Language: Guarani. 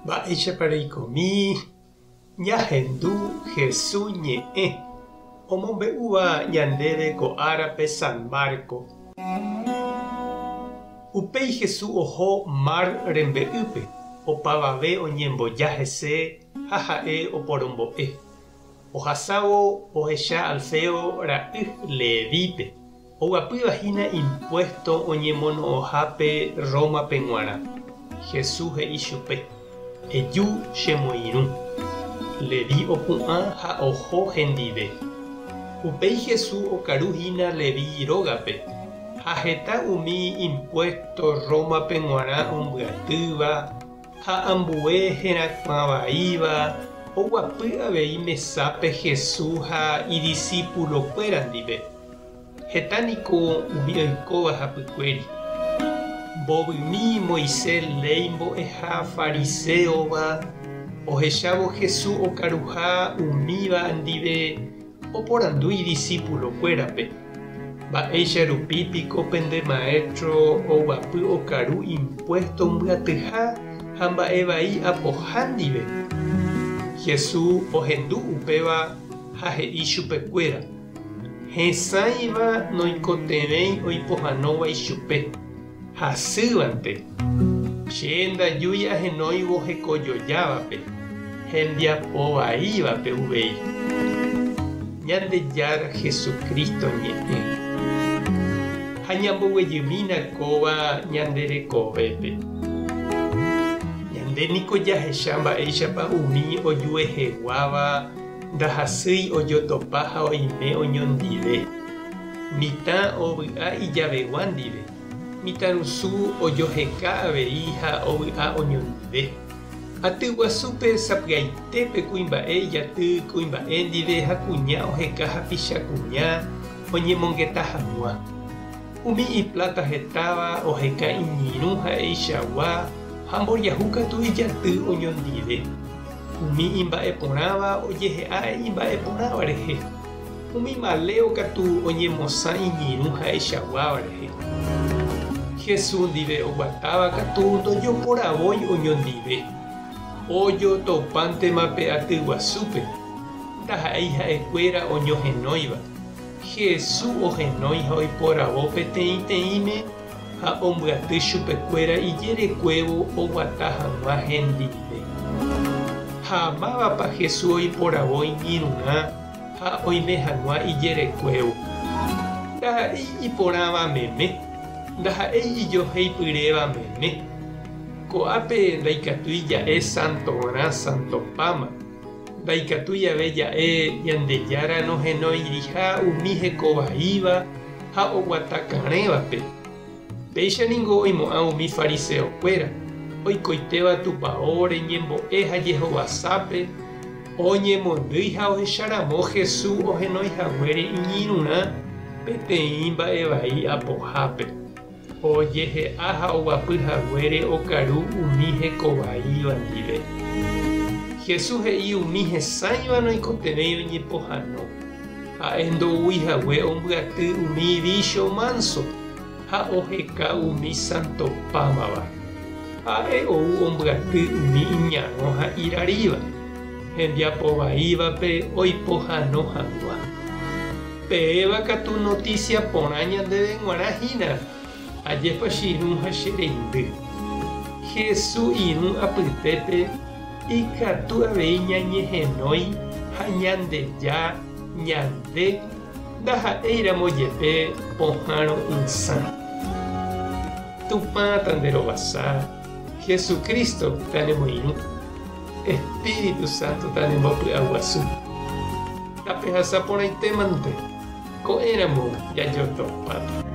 Mba'éichapa reikomi ñahendu Hesu ñe'ẽ omombe'úva ñandéve ko árape San Marco. Upéi Hesu oho mar rembe'ýpe, opavave oñemboja hese ha ha'e oporombo'e. Ohasávo ohecha Alfeo ra'y Levípe, oguapýva hína impuésto oñemono'õhápe Rómape g̃uarã. Jesús he'i chupe, Eju chemoirũ. Leví opu'ã ha oho hendive. Upéi Jesús okaru hína Leví rógape, ha heta umi impuésto Rómape g̃uarã ombyatýva, Ha ambue herakuã vaíva oguapy avei mesápe Jesús ha idisípulokuéra ndive. Heta niko umi oikóva hapykuéri. Mbovymi Moisés léi mbo'eha fariséova ohechávo Jesús okaruha umíva ndive oporandu idisípulokuérape, Mba'éicha rupi piko pende maéstro oguapy okaru impuésto mbyatyha ha mba'e vai apoha ndive? Jesús ohendu upéva ha he'i chupekuéra, Hesãiva noikotevẽi oipohãnóva ichupe, hasývante. Che ndajúi ahenóivo hekojojávape, hembiapo vaívape uvei. Ñandejára Jesucristo ñe'ẽ. Ha ñamboguejymína kóva ñande rekovépe. Ñande niko jahecha mba'éichapa umi ojueheguáva ndahasýi ojotopa ha oime oñondive. Mitã ovy'a ijavegua ndive. Mitãrusu ojoheka avei ha ovy'a oñondive. Aty guasúpe sapy'aitépe kuimba'e ijaty kuimba'e ndive ha kuña oheka hapicha kuña oñemongeta hag̃ua. Umi ipláta hetáva oheka iñirũ ha'eichagua ha mboriahu katu ijaty oñondive. Umi imba'eporãva ojehe'a imba'eporãva rehe. Umi maléo katu oñemosã iñirũ ha'eichaguáva rehe. Jesús ndive oguatáva katu ndojoporavói oñondive. Ojotopántema pe aty guasúpe, ndaha'éi ha'ekuéra oñohenóiva. Jesús ohenói ha oiporavo peteĩteĩme ha ombyaty chupekuéra ijerekuévo oguata hag̃ua hendive. Ha mávapa Jesús oiporavo iñirũrã ha oime hag̃ua ijerekuévo? Ndaha'éi iporãva meme, ndaha'éi ijoheipyréva meme. Ko'ápe ndaikatúi ja'e santorã santopáma, ndaikatúi ave ja'e Ñandejára nohenoiriha umi hekovaíva ha oguata karẽvape. Péicha ningo oimo'ã umi fariseokuéra, oikoitéva Tupao reñembo'e ha jehovasápe, oñemondýi ha ohecharamo Jesús ohenói haguére iñirũrã peteĩ mba'e vai apohápe, ojehe'a ha oguapy haguére okaru umi hekovaíva ndive. Jesús he'i umi hesãiva noikotevẽi oñepohãno. Ha'e ndoúi hague ombyaty umi vícho mánso ha oheka umi santopámava. Ha'e ou ombyaty umi iñarõ ha iraríva, hembiapo vaívape oipohano hag̃ua. Péva katu notísia porã ñandéve g̃uarã hína, ajépa che irũ ha che reindy. Jesús irũ apytépe ikatu avei ñañehenói ha Ñandeja ñande ndaha'éiramo jepe pohã ro'ysã. Tupã tanderovasa, Jesucristo tanemoirũ, Espíritu Santo tanembopy'aguasu. Tapehasa porãitémante, ko'ẽramo jajotopáta.